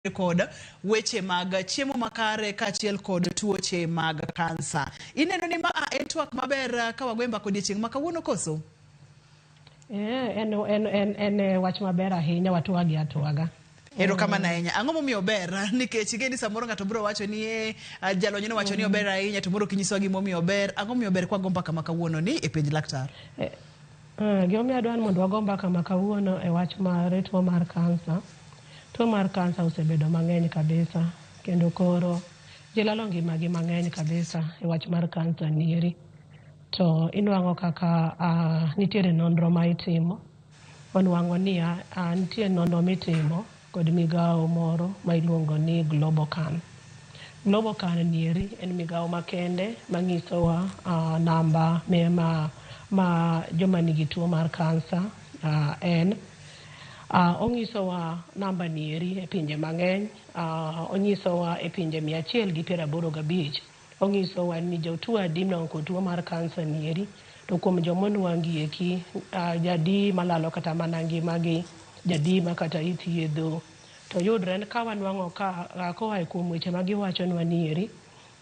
Kod weche mag chiemo makare kaachiel kod tuoche mag kansa. Ineno ni ma en twak maber ka wagoye mbaka odiechieng' ma kawuono koso? En wach maber ahinya, watwagi atwaga. Erokamano ahinya. Ang'o momiyo ober? Nikech ing'e ni samoro ng'ato biro wacho ni eh, jalony nowacho ni ober ahinya to moro ok inyisowa gimomiyo ober. Ang'o momiyo ober kwago mbaka ma kawuono ni e penj laktar? Gimomiyo adwa ni mondo wago mbaka ma kawuono e wach mar tuo mar kansa. Tuo mar kansa osebedo mang'eny kabisa kendo koro ji lalo ngimagi mang'eny kabisa e wach mar kansa nieri. To inwang'o kaka nitiere nonro ma itimo, onwang'o niya, nitie nonro mitimo kod migawo moro ma iluongo ni Globocan. Globocan nieri en migawo makende manyisowa namba ma joma nigi tuo mar kansa en. Onyisowa namba nieri e pinje mang'eny, onyisowa e pinje 185. Onyisowa ni jotuo adi minwang'o kod tuo mar kansa nieri, to kuom jomonwang'i eki, jadi malalo kata mana ngimagi, jadi ma kata ithiedho. To yudre ka wanwang'o ka koa kuom weche ma giwachonwa nieri,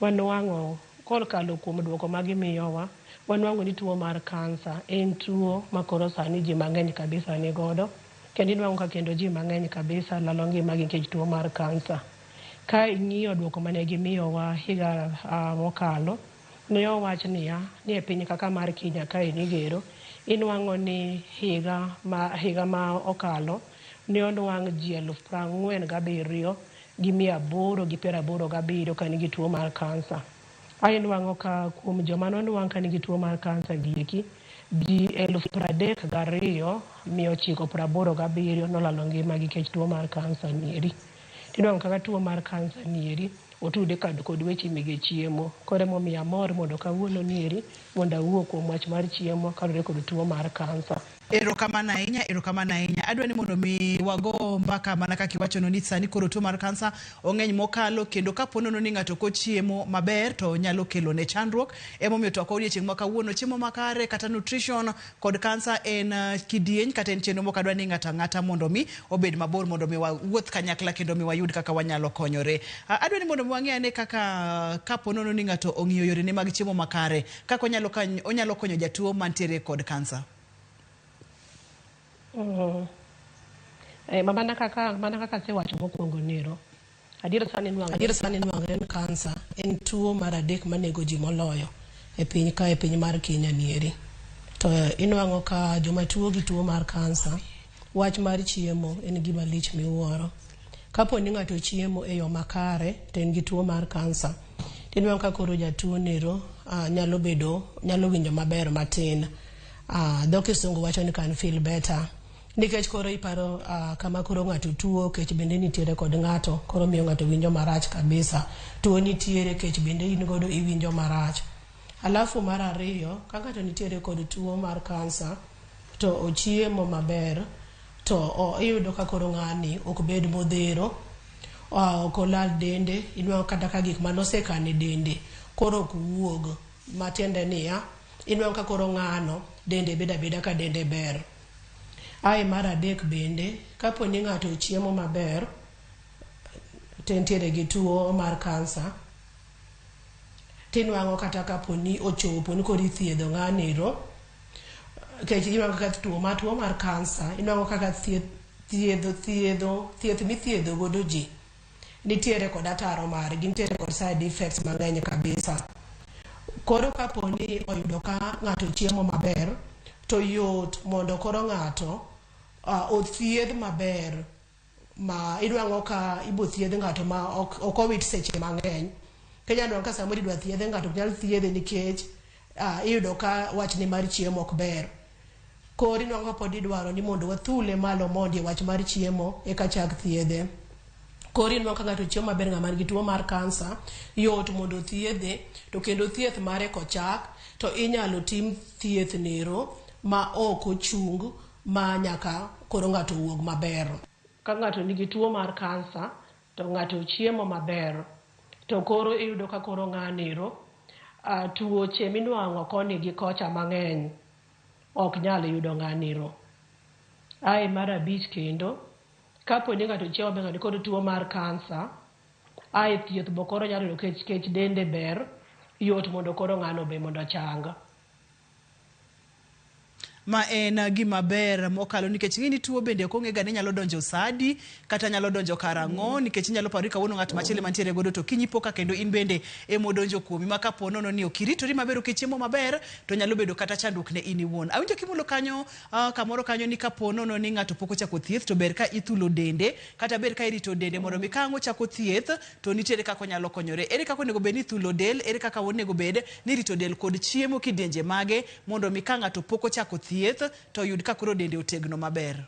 wanwang'o kokalo kuom duoko ma gimiyowa, wanwang'o ni tuo mar kansa en tuo ma koro sani ji mang'eny kabisa nigodo. Kendo inwang'o ka kendo ji mang'eny kabisa lalo ngimagi nikech tuo mar kansa. Ka ing'iyo duoko mane gimiyowa higa mokalo, ne owach niya, ni e piny kaka mar Kenya kae nigero, inwang'o ni higa ma okalo ne onwang' ji 47,887 ka nigi tuo mar kansa. Ae inwang'o ka kuom joma nonwang' ka nigi tuo mar kansa gieki, ji 32,987 nolalo ngimagi nikech tuo mar kansa nieri. Tinwang'o kaka tuo mar kansa nieri otude kod weche mege chiemo. Koro emomiyo amor mondo kawuono nieri mondo awuo kuom wach mar chiemo kaluwore kod tuo mar kansa. Erokamano ahinya, erokamano ahinya. Adwa ni mondo mi wago mbaka mana kaka iwachono ni sani koro tuo mar kansa ong'eny mokalo kendo kapo nono ni ng'ato ok ochiemo maber to nyalo kelo ne chandruok. Emomiyo twakwa odiechieng' ma kawuono chiemo makare kata nutrition kod kansa en kidieny kata en chenro mok adwa ni ng'ato ang'ata mondo mi obed mabor mondo mi wawuoth kanyakla kendo mi wayud kaka wanyalo konyore. Adwa ni mondo mi wang'e ane kaka kapo nono ni ng'ato ong'iyo yorene mag chiemo makare kaka onyalo konyo jatuo mantiere kod kansa. Mana kaka asewacho mokwongo nero, adier sani nwang're ni kansa en tuo mar adek manego ji moloyo e piny ka, e piny mar Kenya nieri. To inwang'o ka joma tuo gi tuo mar kansa, wach mar chiemo en gima lich miwuoro. Kapo ni ng'ato chiemo e yo makare to en gi tuo mar kansa, tinwang'o ka koro jatuo nero nyalo winjo maber matin. Dho kisungu wacho ni can feel better. Nikech koro iparo kama koro ng'ato tuo, kech bende nitiere kod ng'ato, koro miyo ng'ato winjo marach kabisa. Tuo nitiere, kech bende in godo iwinjo marach. Alafu mar ariyo, ka ng'ato nitiere kod tuo mar kansa, to ochiemo maber, to iyudo ka koro ng'ani ok bed modhero, ok olal dende, inwang'o kata ka gik manosekano e dende koro ok wuog. Matiende niya, inwang'o ka koro ng'ano dende bedo abeda ka dende ber. Ae mar adek bende, kapo ni ng'ato ochiemo maber, to entiere gi tuo mar kansa, tinwang'o kata kapo ni ochopo ni koro ithiedho ng'anero, kech inwang'o kaka tuo mar kansa, inwang'o kaka thieth thiedho thiedho thieth mithiedho godo ji nitiere kod ataro margi, nitiere kod side effects mang'eny kabisa. Koro kapo ni oyudo ka ng'ato chiemo maber, to yot mondo koro ng'ato othiedh maber ma inwang'o ka ibo thiedh ng'ato ma ok owit seche mang'eny. Kenya nwang'o ka samoro idwa thiedhe ng'ato ok nyal thiedhe nikech iyudo ka wachne mar chiemo ok ber. Koro inwang'o ka pod idwaro ni mondo wathule malo mondi e wach mar chiemo eka chak thiedhe. Koro inwang'o ka ng'ato chiemo maber, ng'ama nigi tuo mar kansa, yot mondo othiedhe, to kendo thieth mare kochak to inyalo tim thieth nero ma ok ochung ma nyaka koro ng'ato wuog maber. Ka ng'ato nigi tuo mar kansa to ng'ato chiemo maber, to koro iyudo ka koro ng'anero tuoche minwang'o koni gi kocha mang'eny ok nyal yudo ng'anero. Ae mar abich kendo, Kapo ni ng'ato chiemo maber, ng'ato nikod tuo mar kansa, ae thieth bo koro nyalo yudo kech kech dende ber, yot mondo koro ng'ano be mondo ochang. Ma en gima ber mokalo nikech ing'e ni tuo bende ok ong'e ga ni nyalo donjo sadi kata nyalo donjo karang'o nikech inyalo paro ni kawuono ng'at machielo mantiere godo to kiny ipo ka kendo in bende emodonjo kuomi ma kapo nono ni ok iritori maber ok ichiemo maber to nyalo bedo kata chandruok ne in iwuon. Awinjo kimulo kanyo kamoro kanyo ni kapo nono ni ng'ato pok ochako thieth to ber ka ithulo dende kata ber ka irito dende mondo mi ka ang' ochako thieth to nitiere kaka onyalo konyore. Ere kaka onego bed ni ithulo del, ere kaka onego bed ni irito del kod chiemo kidienje mage mondo mi ka ng'ato pok ochako thieth to oyud ka koro dende otegno maber.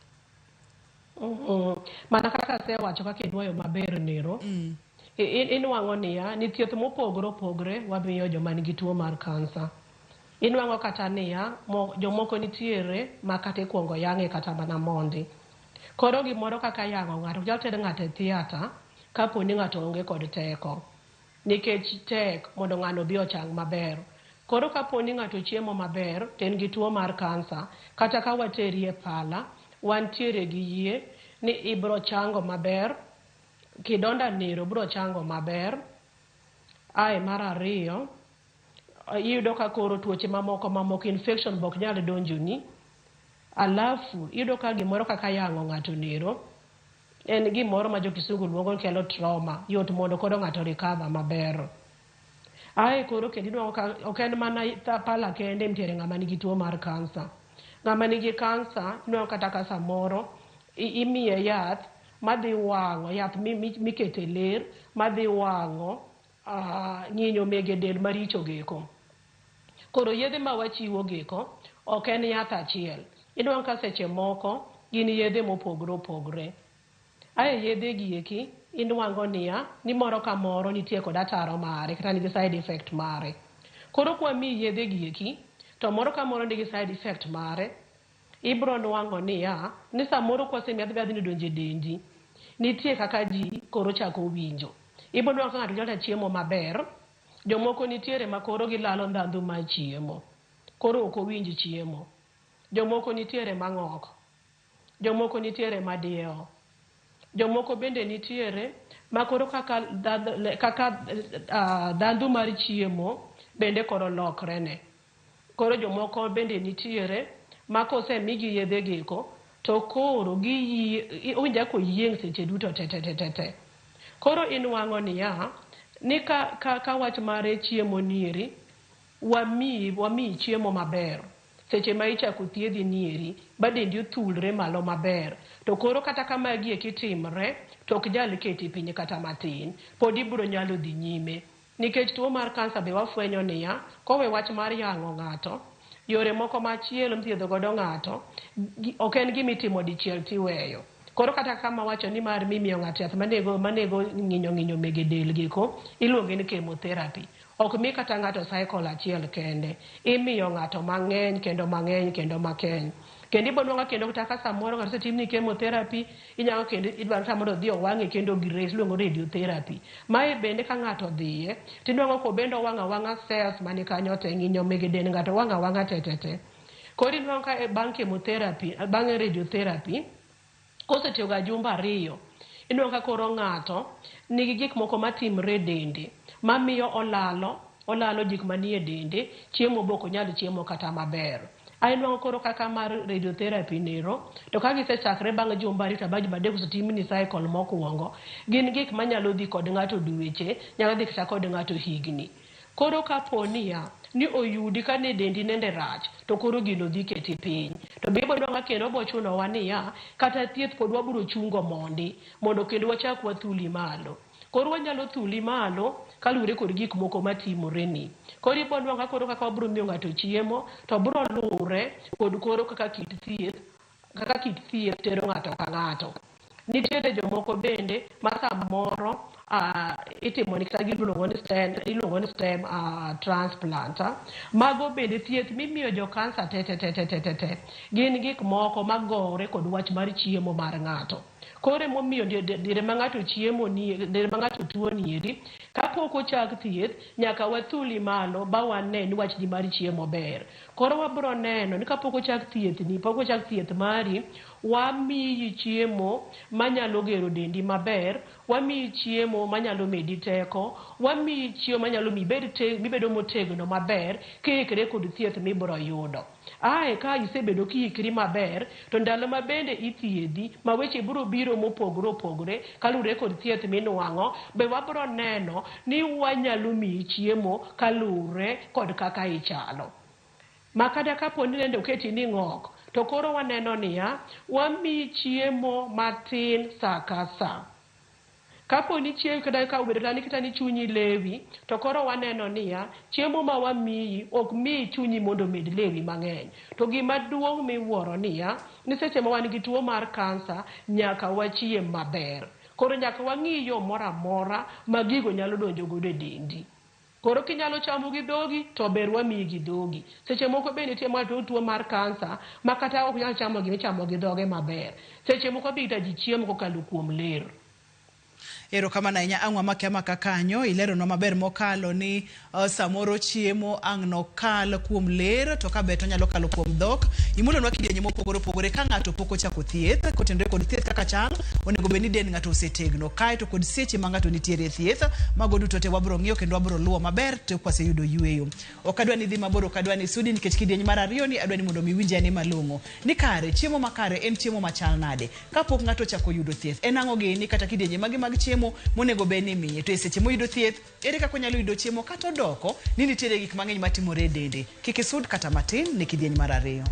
Mana kaka asewacho kaka inuoyo maber nero, inwang'o niya, ni thieth mopogore opogore wamiyo joma nigi tuo mar kansa. Inwang'o kata niya, jomoko nitiere ma kata ikuongo yang'e kata mana mondi. Koro gimoro kaka yang'o ng'ato, ok nyal ter ng'ato e theatre kapo ni ng'ato onge kod teko. Nikech tek mondo ng'ano obi ochang maber. Koro kapo ni ng'ato chiemo maber to en gi tuo mar kansa, kata ka wateri e pala, wantiere gi yie ni ibro chango maber, kidonda nero bro chango maber. Ae mar ariyo, iyudo ka koro tuoche mamoko mamoko infection bok nyal donjoni. Alafu iyudo ka gimoro kaka yang'o ng'ato nero, en gimoro ma jo kisungu luongo ni kelo trauma, yot mondo koro ng'ato recover maber. Ae koro kendo inwang'o ka ok en mana pala kende nitiere ng'ama nigi tuo mar kansa. Ng'ama nigi kansa inwang'o kata ka samoro imiye yath madhi wang'o, yath mikete ler madhi wang'o ng'inyo mege del maricho geko. Koro yedhe ma wachiwo geko ok en yath achiel. Inwang'o ka seche moko gin yedhe mopogore opogore. Ae yedhe gi eki inwang'o niya, ni moro ka moro nitie kod ataro mare kata nigi side effect mare. Koro kwamiyi yedhe gi eki, to moro ka moro nigi side effect mare, ibro nwang'o niya, ni samoro kwasemiyi yath yadhni odonjo e dendi, nitie kaka ji koro chako winjo. Ibro nwang'o ka ng'ato nyocha chiemo maber, jomoko nitiere ma koro gilalo ndhandhu mar chiemo. Koro ok owinj chiemo. Jomoko nitiere mang'ok. Jomoko nitiere madiewo. Jomoko bende nitiere ma koro kaka ndhandhu mar chiemo bende koro lokrene. Koro jomoko bende nitiere ma kosemigi yedhe geko to koro owinjo kaka oyieng' seche duto te te te te te. Koro inwang'o niya, ni ka wach mare chiemo nieri, wamiyi chiemo maber. Seche ma ichako thiedhi nieri, ba dendi othulre malo maber. To koro kata ka magi eki timre, to ok nyal keti piny kata matin. Pod ibiro nyalo dhi nyime. Nikech tuo mar kansa be wafwenyo niya, kowe wach mar yang'o ng'ato, yore moko machielo mithiedho godo ng'ato, ok en gima itimo dichiel tiweyo. Koro kata kama wacho ni mar mimiyo ng'ato yath manego ng'inyo ng'inyo mege del giko, iluonge ni chemotherapy. Ok mi kata ng'ato cycle achiel kende. Imiyo ng'ato mang'eny kendo mang'eny kendo makeny. Kendo ibiro nwang'o kendo kata ka samoro ng'ato osetimni chemotherapy, inyalo kendo idwaro kata mondo odhi owang'e kendo gi rays, iluongo ni radiotherapy. Mae bende ka ng'ato odhiye, tinwang'o kobende owang'o awang'a cells mani kanyo te, ng'inyo mege dend ng'ato owang'o awang'a te te te. Koro inwang'o ka bang' chemotherapy, bang' radiotherapy, kosetiyo ga jumbe ariyo, inwang'o ka koro ng'ato nigi gik moko matimre e dende, mamiyo olalo gik manie dende, chiemo be ok onyal chiemo kata maber. Ae inwang'o koro kaka mar radiotherapy nero, to ka gisechakre bang' jumbe ariyo to bang' jumbe adek osetimni cycle mokwongo, gin gik manyalo dhi kod ng'ato dweche, nyalo dhi kata kod ng'ato higni. Koro kapo niya, ni oyudi ka ne dendi nende rach, to koro gino dhi keti piny. To be ibiro nwang'o kendo bo chunowa niya, kata thieth pod wabiro chungo mondi, mondo kendo wachak wathuli malo. Koro wanyalo thuli malo kaluwore kod gik moko matimore ni. Koro ibiro nwang'o ka koro kaka wabiro miyo ng'ato chiemo, to biro luwre kod koro kaka kit thieth tero ng'ato ka ng'ato. Nitiere jomoko bende ma samoro itimo ni kata giluongo ni stem, iluongo ni stem transplant. Mago bende thieth mimiyo jo kansa te te te te te te te. Gin gik moko magore kod wach mar chiemo mar ng'ato. Koro emomiyo diere ma ng'ato chiemo ni, diere ma ng'ato tuo nieri, kapok ochak thieth, nyaka wathuli malo ba wane ni wach ni mar chiemo ber. Koro wabro neno ni kapok ochak thieth ni, pok ochak thieth mari, Wamiyi chiemo manyalo gero dendi maber, wamiyi chiemo manyalo medi teko, wamiyi chiemo manyalo miyi ibed mibedo motegno maber kiikri kod thieth mibiro yudo. Ae ka isebedo kiikri maber, to ndalo ma bende ithiedhi, ma weche biro biro mopogore opogore kaluwore kod thieth minwang'o, be wabiro neno ni wanyalo miyi chiemo kaluwore kod kaka ichalo. Ma kata kapo ni nende oketi ni ng'ok, to koro waneno niya, wamiyi chiemo matin sa ka sa. Kapo ni chiemo kata ka obedo kata ni chunyi lewi, to koro waneno niya, chiemo ma wamiyi ok mi chunyi mondo omed lewi mang'eny. To gima duong' miwuoro niya, ni seche ma wan gi tuo mar kansa, nyaka wachiem maber. Koro nyaka wang'i yo moro amora ma gigo nyalo donjo godo e dendi. Koro kinyalo chamo gi dhogi, to ber wamiyi gi dhogi. Seche moko be nitie ma tuo mar kansa, ma kata ok nyal chamo gima ichamo gi dhoge maber. Seche moko be ji chiemo kokalo kuom ler. Erokamano ahinya ang' wamake amaka kanyo ileronwa maber mokalo ni samoro chiemo ang' nokal kuom ler to ka ber to onyalo kalo kuom dhok. Imulonwa kidienje mopogore opogore ka ng'ato pok ochako thieth kotenore kod thieth kaka chal onego bed ni dend ng'ato osetegno kae to kod seche ma ng'ato nitiere e thieth mago duto te wabiro ng'iyo kendo wabiro luwo maber tok waseyudo yueyo. Ok adwa ni idhi mabor ok adwa ni isudi nikech kidieny mar ariyo ni adwa ni mondo mi iwinje ane malong'o. Ni kare chiemo makare en chiemo machal nade? Kapok ng'ato ochako yudo thieth en ang'o gini kata kidienje mage mag chiemo monego bed ni imiye to e seche moyudo thieth ere kaka onyalo yudo chiemo kata odoko ni nitiere gik mang'eny matimore e dende. Kik isud kata matin ne kidieny mar ariyo.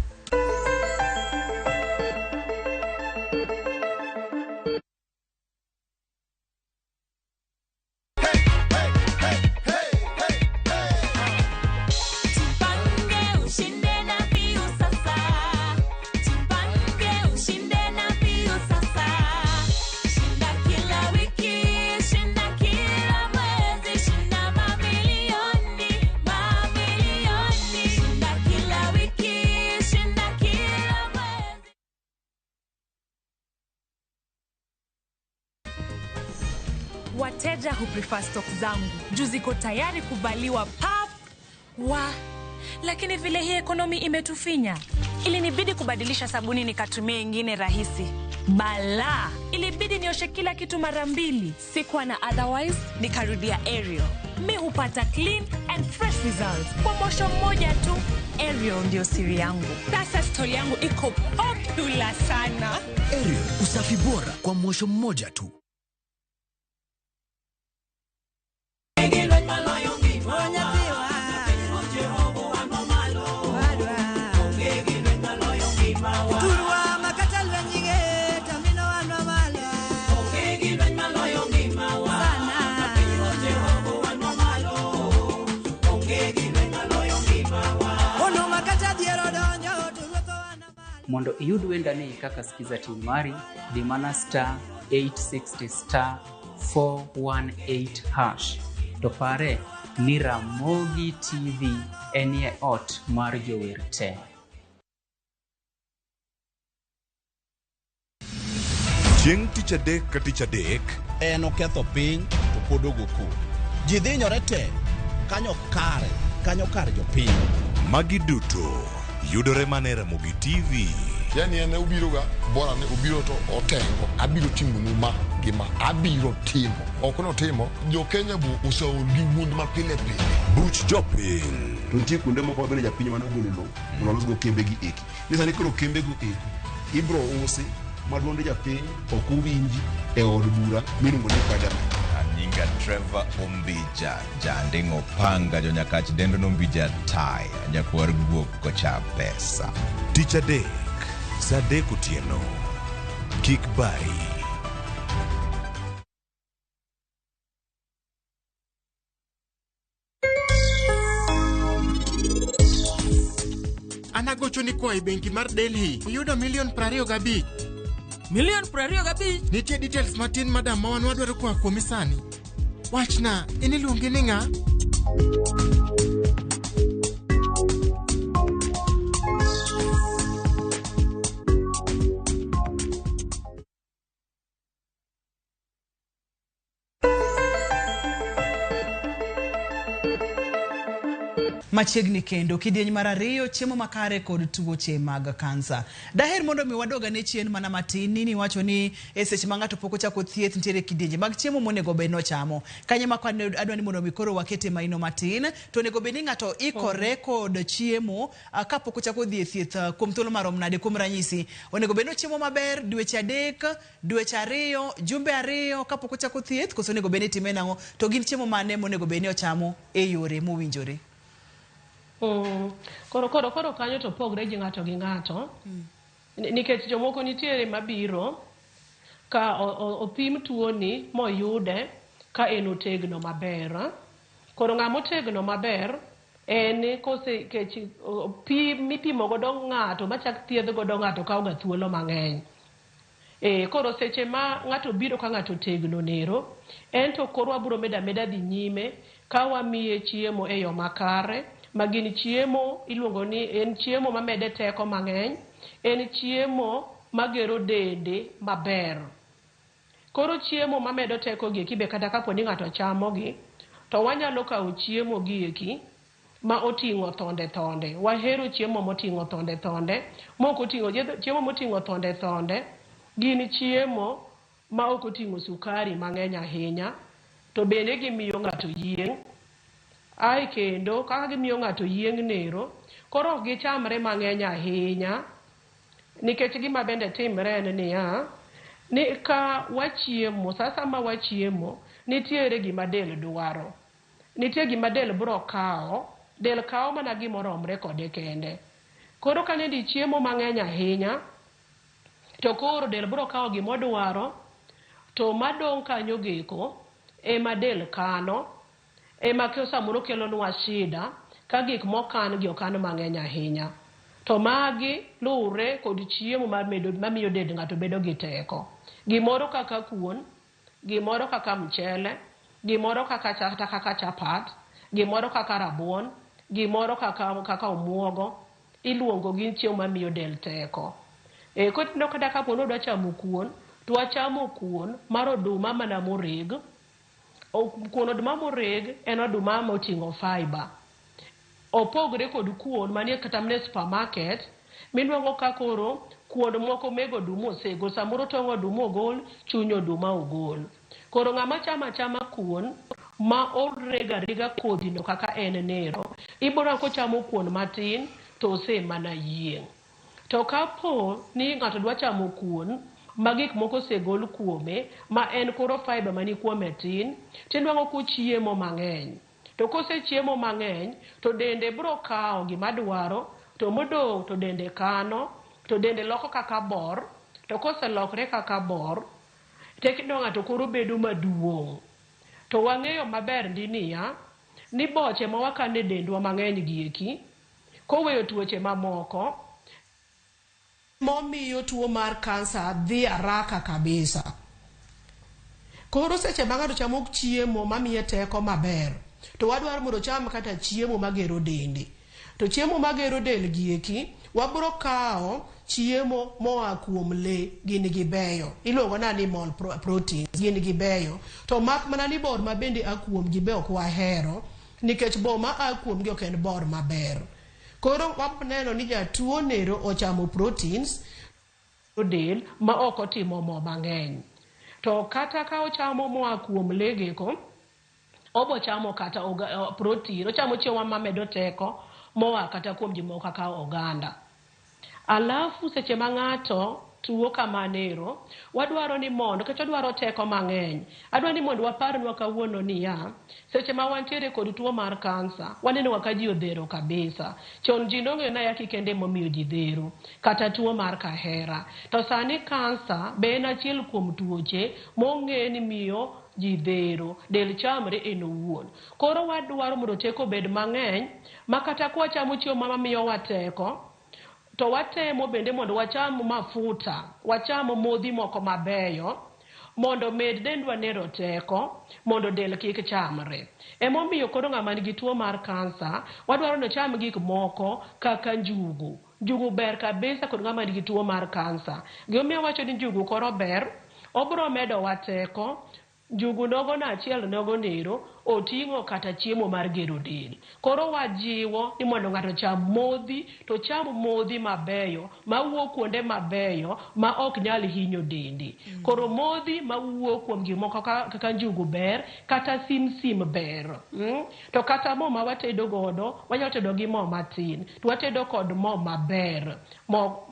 Tupange ushinde na Viusasa. Tupange ushinde na Viusasa. Shinda kila wiki, shinda kila mwezi, shinda mamilioni, mamilioni. Shinda kila wiki, shinda kila mwezi. Wateja huprefer stock zangu juu ziko tayari kuvaliwa pap wa, lakini vile hii ekonomi imetufinya, ilinibidi kubadilisha sabuni nikatumia ingine rahisi. Bala, ilibidi nioshe kila kitu mara mbili. Sikuwa na otherwise, nikarudia Ariel. Mi hupata clean and fresh results kwa mosho mmoja tu. Ariel ndio siri yangu. Sasa stori yangu iko popular sana. Ariel, usafi bora kwa mosho mmoja tu. Mondo iyud wendani kaka Skiza Tune mari, dhi mana star 860 star 418 hash. To pare ni Ramogi TV enie ot mar jower te. Chieng' tich adek ka tich adek en oketho piny to pod ogo koko. Ji dhinyore te kanyo kare, kanyo kar jopiny. Magi duto yudore mana e Ramogi TV. Yani en obiro ga bora ni obiro to otengo abiro timonu ma gi ma abiro timo ok notimo jo Kenya bu oseol gi wuond ma pile pile. Buch jopiny. To nitie kuonde moko ma bende japiny mane ogolo lowo mondo olosgo kembe gi eki. Ni sani koro kembe go eki ibro usi ma duond japiny ok owinji e od bura miluongo ni parliament. Nyinga Trevor Ombija, janding'o panga jonyakach dendo nombija taya, nyakwar guok kocha pesa. Tich adek, saa adek otieno. Kik bayi. An agochoni koa e bengi mar Delhi. Oyudo milion 25. Milion 25? Nitie details matin madam ma wan wadwaro koa kuomi sani. Wachna, in iluongi ni ng'a? Machiegni kendo kidieny mar ariyo chiemo makare kod tuoche mag kansa. Daher mondo mi wadog ane chien mana matin ni niwacho ni e seche ma ng'ato pok ochako thieth nitiere kidienje mag chiemo monego bed nochamo. Kanyo ema adwa ni mondo mi koro wakete maino matin to onego bed ni ng'ato ikore kod chiemo kapok ochako dhi e thieth kuom thuolo marom nade. Kuom ranyisi onego bed ni ochiemo maber dweche 3, dweche 2, jumbe 2 kapok ochako thieth, koso onego bed ni itime nang'o, to gin chiemo mane monego bed ni ochamo e yore mowinjore? Koro kanyo to pogre gi ng'ato gi ng'ato. Nikech jomoko nitiere mabiro ka opim tuoni moyude ka en otegno maber. Koro ng'ama otegno maber en kose kech pi mipimo godo ng'ato machak thiedh godo ng'ato kawo ga thuolo mang'eny. Koro seche ma ng'ato biro ka ng'ato otegno nero, en to koro wabiro medo ameda dhi nyime ka wamiye chiemo e yo makare, ma gin chiemo iluongo ni en chiemo mamede teko mang'eny, en chiemo magero dende maber. Koro chiemo mamedo teko gi eki be kata kapo ni ng'ato chamogi, to wanyalo kawo chiemo gi eki ma oting'o thonde thonde. Wahero chiemo moting'o thonde thonde, mok oting'o chiemo moting'o thonde thonde gin chiemo ma ok oting'o sukari mang'eny ahinya, to bende gimiyo ng'ato yieng'. Ae kendo kaka gimiyo ng'ato yieng' nero, koro ok gichamre mang'eny ahinya, nikech gima bende timre en niya, ni ka wachiemo, sa ma wachiemo, nitiere gima del dwaro. Nitie gima del biro kawo, del kawo mana gimoromre kode kende. Koro ka nende ichiemo mang'eny ahinya, to koro del biro kawo gimodwaro, to madong' kanyo geko ema del kano, ema samoro kelonwa shida ka gik mokan gi okan mang'eny ahinya. To magi luwre kod chiemo mamiyo dend ng'ato bedo gi teko. Gimoro kaka kuon, gimoro kaka mchele, gimoro kaka kaka chapat, gimoro kaka rabuon, gimoro kaka omuogo, iluongo gin chiemo mamiyo del teko. Koro kata kapo ni wadwa chamo kuon, to wachamo kuon mar oduma mana moreg. Kuon oduma moreg en oduma moting'o fiber. Opogre kod kuon manie kata mana e supermarket, minwang'o ka koro kuon moko meg oduma osegol, samoro tong' oduma ogol, chuny oduma ogol. Koro ng'ama chamo achama kuon ma orego arega kodhino kaka en nero, ibiro kochamo kuon matin to osemana yieng'. To kapo ni ng'ato dwa chamo kuon ma gik moko osegol kuome, ma en koro fiber mani kuome tin, tinwang'o kochiemo mang'eny. To kosechiemo mang'eny, to dende biro kawo gima dwaro, to modong' to dende kano, to dende loko kaka bor, to koselokre kaka bor, tekno ng'ato koro bedo maduong'. To wang'eyo maber ndi niya, ni boche ma wakano e dendwa mang'eny gi eki, koweyo tuoche mamoko, momiyo tuo mar kansa dhi haraka kabisa. Koro seche ma ng'ato chamo chiemo mamiye teko maber, to wadwaro mondo ocham kata chiemo magero dende. To chiemo magero del gi eki, wabiro kawo chiemo moa kuom lee, gin gibeyo. Iluongo ni animal proteins, gin gibeyo. To mak mana ni bor ma bende a kuom gi be ok wahero, nikech bor ma a kuom gi ok en bor maber. Koro waneno ni jatuo nero ochamo proteins del ma ok otimo mo mang'eny. To kata ka ochamo moa kuom lee geko, obo chamo kata protein, ochamo chiemo mamedo teko moa kata kuom gimoro kaka oganda. Alafu seche ma ng'ato tuo kamanero, wadwaro ni mondo, nikech odwaro teko mang'eny, adwaro ni mondo waparnwa kawuono niya, seche ma wantiere kod tuo mar kansa, waneno ka ji odhero kabisa. Chon ji nong'eyo ni ayaki kende emomiyo ji dhero, kata tuo mar kahera. To sani kansa be en achiel kuom tuoche mong'e ni miyo ji dhero, del chamre en owuon. Koro wadwaro mondo teko obed mang'eny, ma kata kwachamo chiemo mamiyowa teko, to watemo bende mondo wacham mafuta, wacham modhi moko mabeyo, mondo med dendwa nero teko, mondo del kik chamre. Emomiyo koro ng'ama nigi tuo mar kansa, wadwaro ni ocham gik moko kaka njugu. Njugu ber kabisa kod ng'ama nigi tuo mar kansa. Gimomiyo awacho ni njugu koro ber, obiro medowa teko, Njugu nogo no achiel nogo nero oting'o kata chiemo mar gero del. Koro wajiwo ni mondo ng'ato ocham modhi to ocham modhi mabeyo mawuok kuonde mabeyo ma ok nyal hinyo dende. Koro modhi mawuok kuom gik moko kaka njugu ber kata simsim ber. To kata mo ma watedo godo wanyalo tedo gi mo matin to watedo kod mo maber. Mo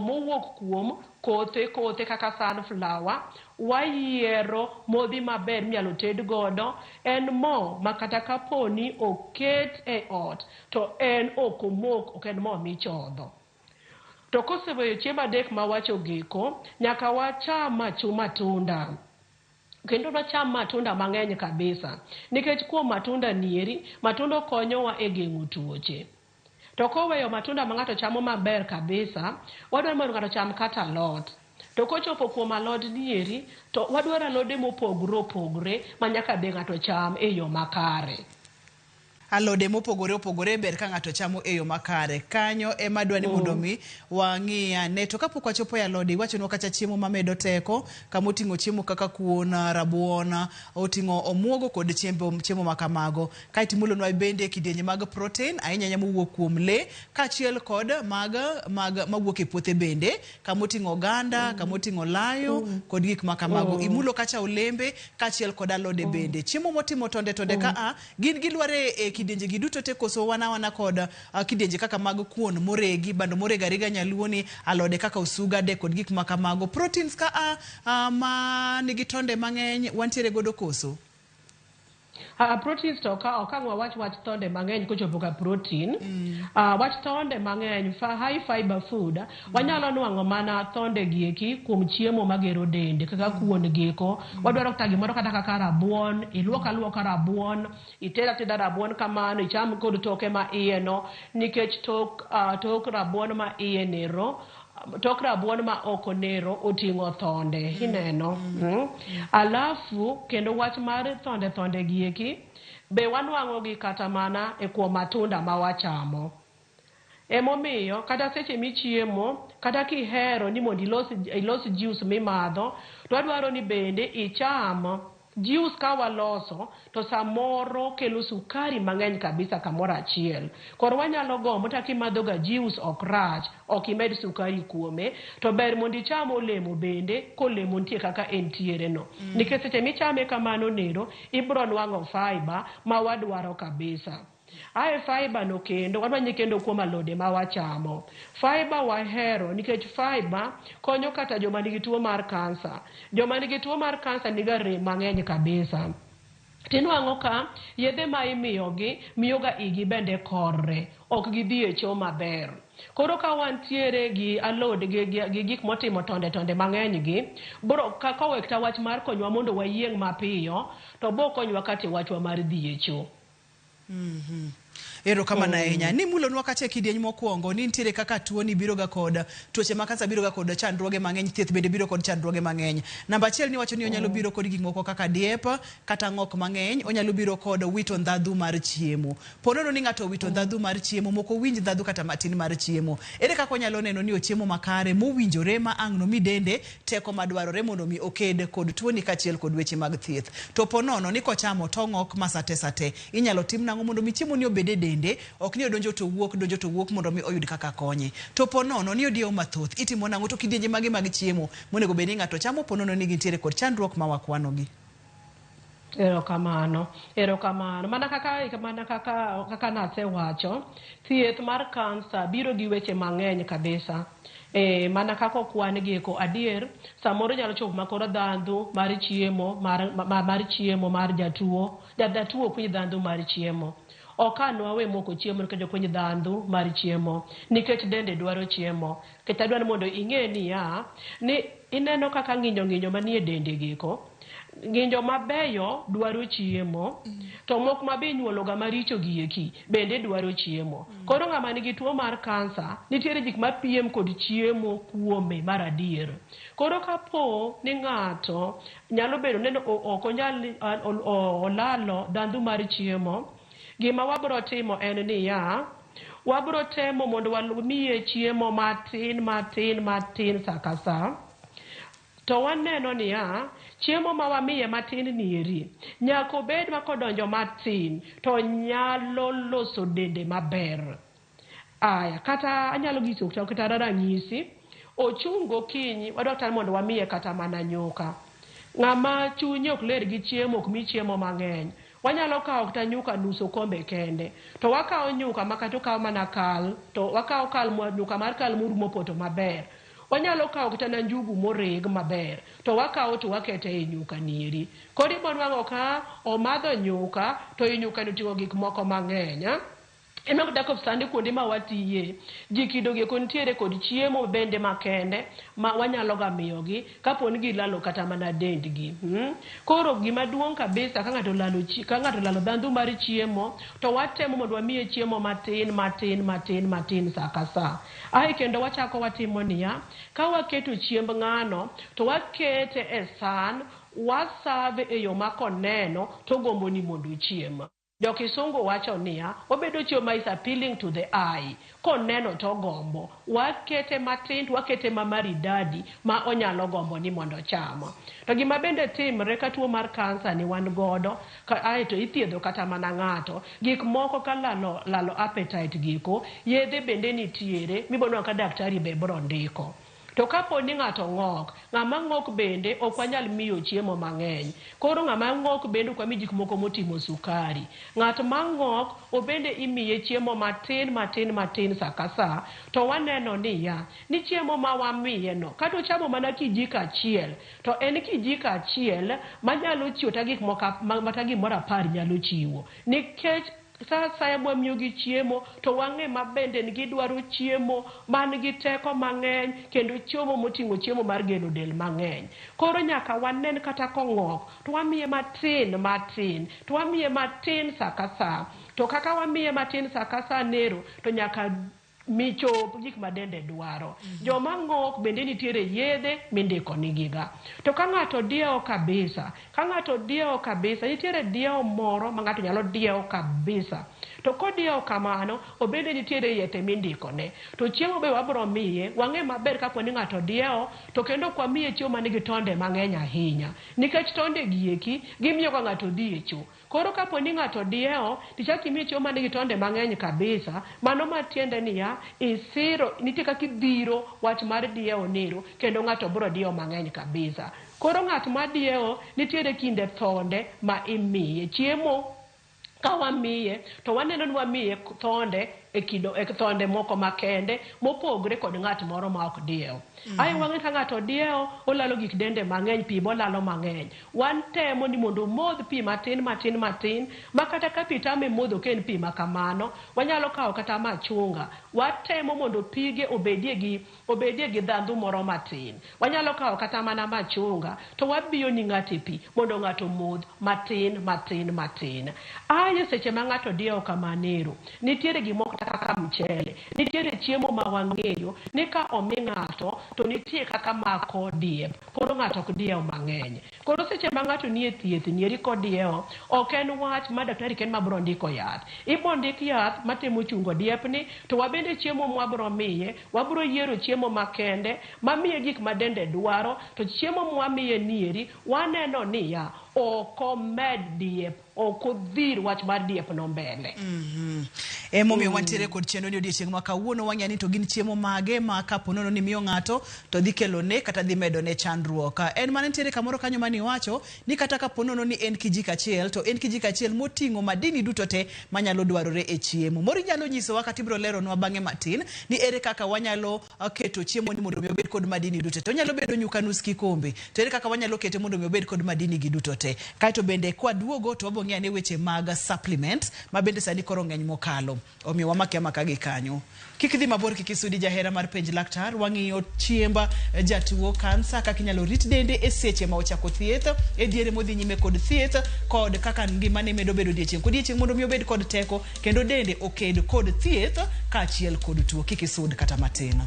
mowuok kuom kothe kaka sunflower, wayiero modhi maber minyalo ted godo. En mo ma kata kaponi oket e ot to en ok omok, ok en mo michodho. To koseweyo chiemo adek mawacho giko, nyaka wacham matunda. Kendo wacham matunda mang'eny kabisa. Nikech kuom matunda nieri, matunda konyowa e geng'o tuoche. To koweyo matunda ma ng'ato chamo maber kabisa, wadwaro mondo ng'ato cham kata alot. To kochopo kuom alot nieri, to wadwaro alode mopogore opogore ma nyaka be ng'ato cham e yo makare. Alode mopogore opogore ber ka ng'ato chamo e yo makare. Kanyo ema dwa ni mondo mi wang'i ane. To kapok wachopo e alode, iwachonwa kata chiemo mamedo teko, kama oting'o chiemo kaka kuon, rabuon, oting'o omuogo kod chiemo makamago. Kaeto imulonwa bende kidienje mag protein, ahinya ahinya mowuok kuom lee, kaachiel kod mag mawuok e puothe bende, kama oting'o oganda, kama oting'o olayo, kod gik makamago. Imulo kacha olembe, kaachiel kod alode bende. Chiemo motimo tonde tonde ka a, gin gilware e kidienje gi duto te koso wana kod kidienje kaka mag kuon moregi, bando moregi ariga nyaluoni, alode kaka osuga de kod gik makamago. Proteins ka a ma nigi tonde mang'eny wantiere godo koso? Proteins to ka ok ang' wawach wach tonde mang'eny kochopo ka protein. Wach tonde mang'eny, high fiber food, wanyalo nwang'o mana tonde gieki kuom chiemo magero dende kaka kuon giko. Wadwaro kata gimoro kata kaka rabuon, iluok aluoka rabuon, ited ateda rabuon kamano, icham kod toke ma iye no, nikech tok rabuon ma iye nero, tok rabuon ma oko nero oting'o thonde, ineno. Alafu kendo wach mar thonde gieki be wanwang'o gi kata mana e kuom matunda ma wachamo. Emomiyo kata seche michiemo, kata kihero ni mondo ilos juice mimadho, to wadwaro ni bende icham juice ka waloso to samoro kelo sukari mang'eny kabisa kamoro achiel. Koro wanyalo gombo ta kimadho ga juice ok rach, ok imed sukari kuome, to ber mondo icham olemo bende kolemo nitie kaka entiere no. Nikech seche michame kamano nero, ibro nwang'o fiber ma wadwaro kabisa. Ae fiber no kendo, wadwanye kendo kuom alode ma wachamo. Fiber wahero nikech fiber konyo kata joma nigi tuo mar kansa. Joma nigi tuo mar kansa niga rem mang'eny kabisa. Tinwang'o ka yedhe ma imiyogi miyoga igi bende korre, ok gidhi e choo maber. Koro ka wantiere gi alode gi gik motimo tonde tonde mang'eny gi, bro kowek ta wach mar konywa mondo wayieng' mapiyo, to bo konywa kata e wachwa mar dhi e choo. Erokamano ahinya. Ni mulonwa kacha e kidieny mokwongo ni nitiere kaka tuoni biro ga kod tuoche ma kansa biro ga kod chandruoge mang'eny, thieth bende biro kod chandruoge mang'eny. Namba achiel ni wacho ni onyalo biro kod gik moko kaka diep kata ng'ok mang'eny, onyalo biro kod wito ndhadhu mar chiemo. Po nono ni ng'ato owito ndhadhu mar chiemo, mok owinj ndhadhu kata matin mar chiemo. Ere kaka onyalo neno ni ochiemo makare mowinjore ma ang' nomi dende teko madwarore mondo mi oked kod tuoni kaachiel kod weche mag thieth. To po nono ni kochamo to ng'ok ma sate sate, inyalo tim nang'o mondo mi chiemo ni obed e dende, ok ni odonjo to wuok, donjo to wuok mondo mi oyud kaka konye. To po nono ni odiewo mathoth, itimo nang'o to kidienje mage mag chiemo monego bed ni ng'ato chamo po nono ni gintiere kod chandruok ma wakwanogi? Erokamano, erokamano. Mana kaka nasewacho, thieth mar kansa biro gi weche mang'eny kabisa. Mana kaka okwan gieko adier, samoro nyalo chopo makoro ndhadhu mar chiemo mar chiemo mar jatuo, jatuo ok winj ndhadhu mar chiemo. Ok an wawe moko chiemo nikech ok winj ndhadhu mar chiemo, nikech dende dwaro chiemo. Nikech adwaro ni mondo ing'e niya, ni ineno kaka ng'injo ng'injo manie dende giko, ng'injo mabeyo dwaro chiemo, to moko ma be inyuolo ga maricho gieki bende dwaro chiemo. Koro ng'ama nigi tuo mar kansa, nitiere gik mapiem kod chiemo kuome mar adier. Koro kapo ni ng'ato nyalo bedo neno ok onyal olalo ndhadhu mar chiemo, gima wabro timo en niya, wabro temo mondo wamiye chiemo matin matin matin sa ka sa. To waneno niya, Chiemo ma wamiye matin nieri, nyaka obed ma kodonjo matin to nyalo loso dende maber. Aya, kata anyalo nyiso kata ranyisi, ochung' gokinyi, wadwa kata mondo wamiye kata mana nyuka. Ng'ama chunye ok ler gi chiemo ok mi chiemo mang'eny. Wanyalo kawo kata nyuka nus okombe kende. To wakawo nyuka ma kata okaw mana kal, to wakawo kal nyuka mar kal morumo poto maber. Wanyalo kawo kata na njugu moreg maber, to wakawo to wakete e nyuka nieri. Koro ibo nwang'o ka omadho nyuka, to i nyuka ni oting'o gik moko mang'eny. Ema kata sani kuonde ma watiye, ji kido gi eko nitiere kod chiemo bende makende ma wanyalo ga miyogi kapo ni gilalo kata mana dendgi. Koro gima duong' kabisa ka ng'ato olalo ka ng'ato olalo ndhandhu mar chiemo, to watemo mondo wamiye chiemo matin matin matin matin sa ka sa. Ae kendo wachako watimo niya, ka waketo chiemb ng'ano, to wakete e san, wasave e yo ma koneno to ogombo ni mondo ochiem. Jokisungu wacho niya, obedo chiemo ma is appealing to the eye. Koneno to ogombo. Wakete matin to wakete ma maridadi ma onyalo gombo ni mondo ocham. To gima bende timre ka tuo mar kansa ni wan godo, aeto ithiedho kata mana ng'ato, gik moko ka lalo, lalo appetite giko, yedhe bende nitiere, mibo nwang'o ka daktari be bro ndiko. To kapo ni ng'ato ng'ok, ng'ama ng'ok bende ok wanyal miyo chiemo mang'eny. Koro ng'ama ng'ok bende ok wami gik moko motimo sukari. Ng'at ma ng'ok obende imiye chiemo matin matin matin sa ka sa, to waneno niya, ni chiemo ma wamiye no, kata ochamo mana kijiko achiel, to en kijiko achiel manyalo chiwo ta gik moko mata gimoro 10 nyalo chiwo. Nikech sa asaya mwamiyogi chiemo to wang'e mabende ni gidwaro chiemo man gi teko mang'eny kendo chiemo moting'o chiemo mar gero del mang'eny. Koro nyaka wanen kata kong'ok to wamiye matin matin, to wamiye matin sa ka sa. To kaka wamiye matin sa ka sa nero, to nyaka michop gik ma dende dwaro. Joma ng'ok bende nitiere yedhe mindiko nigiga. To ka ng'ato diewo kabisa, ka ng'ato diewo kabisa, nitiere diewo moro ma ng'ato nyalo diewo kabisa. To kodiewo kamano, obende nitiere yedhe mindikone. To chiemo be wabro miye, wang'e maber kapo ni ng'ato diewo, to kendo ok wamiye chiemo manigi tonde mang'eny ahinya. Nikech tonde gieki, gimiyo ga ng'ato dhi e cho. Koro kapo ni ng'ato diewo, tichak imiye chiemo manigi tonde mang'eny kabisa, mano matiende niya, isiro, nitie kaka idhiro wach mar diewo nero, kendo ng'ato bro diewo mang'eny kabisa. Koro ng'at ma diewo, nitiere kinde thonde ma imiye chiemo. Ka wamiye, to waneno ni wamiye thonde e kido, e thonde moko makende, mopogre kod ng'at moro ma ok diew. Ae wang'e ka ng'ato diewo, olalo gik dende mang'eny, pi bolalo mang'eny. Wan temo ni mondo omodh pi matin matin matin, ma kata ka pi tame modho ka en pi ma kamano, wanyalo kawo kata machunga. Watemo mondo pige obedie gi ndhandhu moro matin. Wanyalo kawo kata mana machunga, to wabiyo ni ng'ato e pi, mondo ng'ato omodh matin matin matin. Ae seche ma ng'ato diewo kamanero, nitiere gimoko kaka mchele, nitiere chiemo ma wang'eyo ni ka omi ng'ato to nitie kaka mako diep, koro ng'ato ok diew mang'eny. Koro seche ma ng'ato nie thieth nieri kodiewo, ok en wach ma daktari ken ma bro ndiko yath. Ibo ndik yath matemo chungo diepni, to wabende chiemo mwabro miye, wabro yiero chiemo makende mamiye gik ma dende dwaro, to chiemo mwamiye nieri waneno niya ok omed diep, ok odhir wach mar diep no mbele. Emomiyo wantiere kod chenro ni odiechieng' ma kawuono wang'eyo ni to gin chiemo mage ma kapo nono ni miyo ng'ato to dhi kelone kata dhi medone chandruok. En mana nitiere kamoro kanyo mane iwacho ni kata kapo nono ni en kijiko achiel to en kijiko achiel moting'o madini duto te manyalo dwarore e chiemo. Moro inyalo nyisowa kata ibiro leronwa bang'e matin ni ere kaka wanyalo keto chiemo ni mondo mi obed kod madini duto te. Onyalo bedo nyuka nus kikombe, to ere kaka wanyalo kete mondo mi obed kod madini gi duto te. Kaeto bende kwaduogo to wabiro ng'iyo ane weche mag supplements ma bende sani koro ng'eny mokalo. Omiyo wamake amaka gi kanyo. Kik idhi mabor, kik isudi jahera mar penj laktar. Wang'iyo chiemb jatuo kansa, kaka inyalo rit dende e seche ma ochako thieth, e diere modhi nyime kod thieth, kod kaka ngimane medo bedo odiechieng' kodiechieng' mondo mi obed kod teko kendo dende oked kod thieth kaachiel kod tuo. Kik isud kata matin.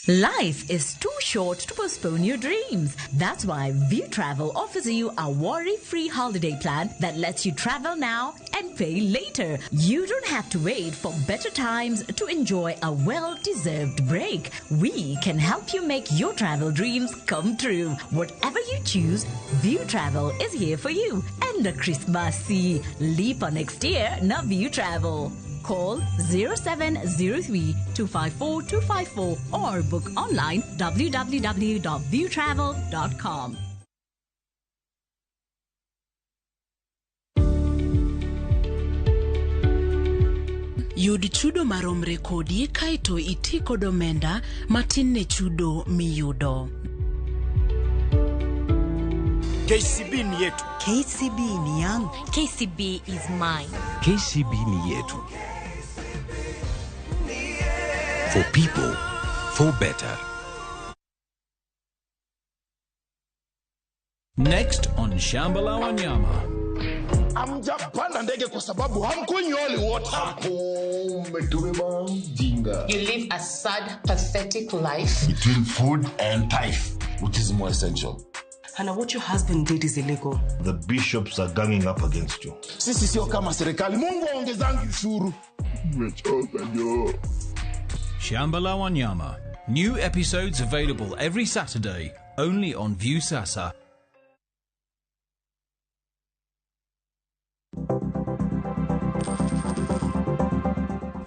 Life is too short to postpone your dreams. That's why View Travel offers you a worry-free holiday plan that lets you travel now and pay later. You don't have to wait for better times to enjoy a well-deserved break. We can help you make your travel dreams come true. Whatever you choose, View Travel is here for you. And the Christmas leap on next year, na View Travel. Call 0703 254 254 or book online www.viewtravel.com. Yud chudo maromre kodi kaeto iti kod omenda matin ne chudo miyudo. KCB ni yetu. KCB ni yangu. KCB is mine. KCB ni yetu. For people, for better. Next on Shamba la Wanyama. Hamjapanda ndege kwa sababu hamkunywi holy water. Umetubeba mjinga. You live a sad, pathetic life. Between food and tithe, which is more essential? Hannah, what your husband did is illegal. The bishops are ganging up against you. Sisi sio kama serikali. Mungu aongezangi ushuru. Umechoka jo. Shamba la Wanyama. New episodes available every Saturday, only on Viusasa.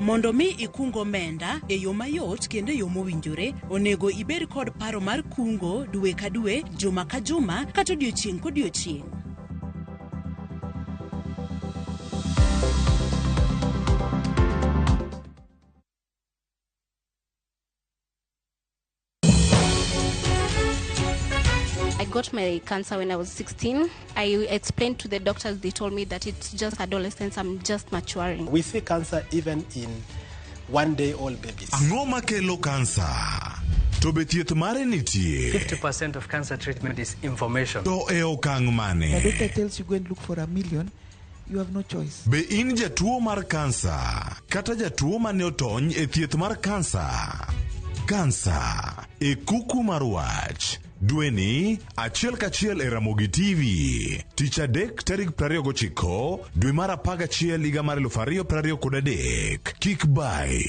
Mondo mi ikung omenda e yo mayot kendo e yo mowinjore, onego ibed kod paro mar kungo dwe ka dwe, juma ka juma, kata odiochieng' kodiochieng'. I got my cancer when I was 16. I explained to the doctors, they told me that it's just adolescence, I'm just maturing. We see cancer even in one-day-old babies. Ang'o makelo kansa? To be thieth mare nitie? 50% of cancer treatment is information. To e okang' mane? The doctor tells you go and look for $1 million, you have no choice. Be in jatuo mar kansa kata jatuo mane otony e thieth mar kansa? Kansa e kuku mar wach. Dweni achiel kachiel e Ramogi TV. Tich adek tarik 29 dwe mar 11 higa mar 2023. Kik bai.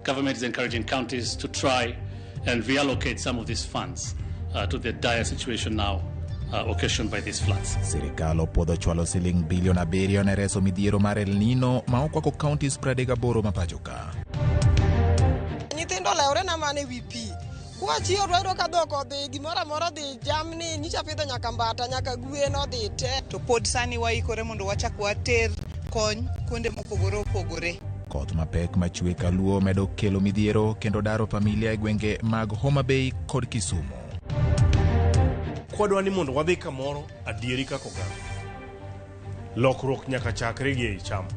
Government is encouraging counties to try and reallocate some of these funds to the dire situation now occasioned by these floods. Sirikal opuodho chwalo siling bilion 7 ne reso midhiero mar El Nino ma okwako counties 38 ma pacho ka. Nyithindo olewre na mana ewi pi. Kwachiewo to wayudo ka dhok odhi, gimoro amora odhi, jamni, nyicha pidho nyaka mbata, nyaka gwen odhi te. To pod sani waikore mondo wachak water kony kuonde mopogore opogore. Koth mapek machwe kaluo medo kelo midhiero kendo daro familia e gwenge mag Homa Bay kod Kisumu. Kwadwa ni mondo wadhi kamoro adieri kaka oganda. Lokruok nyaka chakre gi ei chama.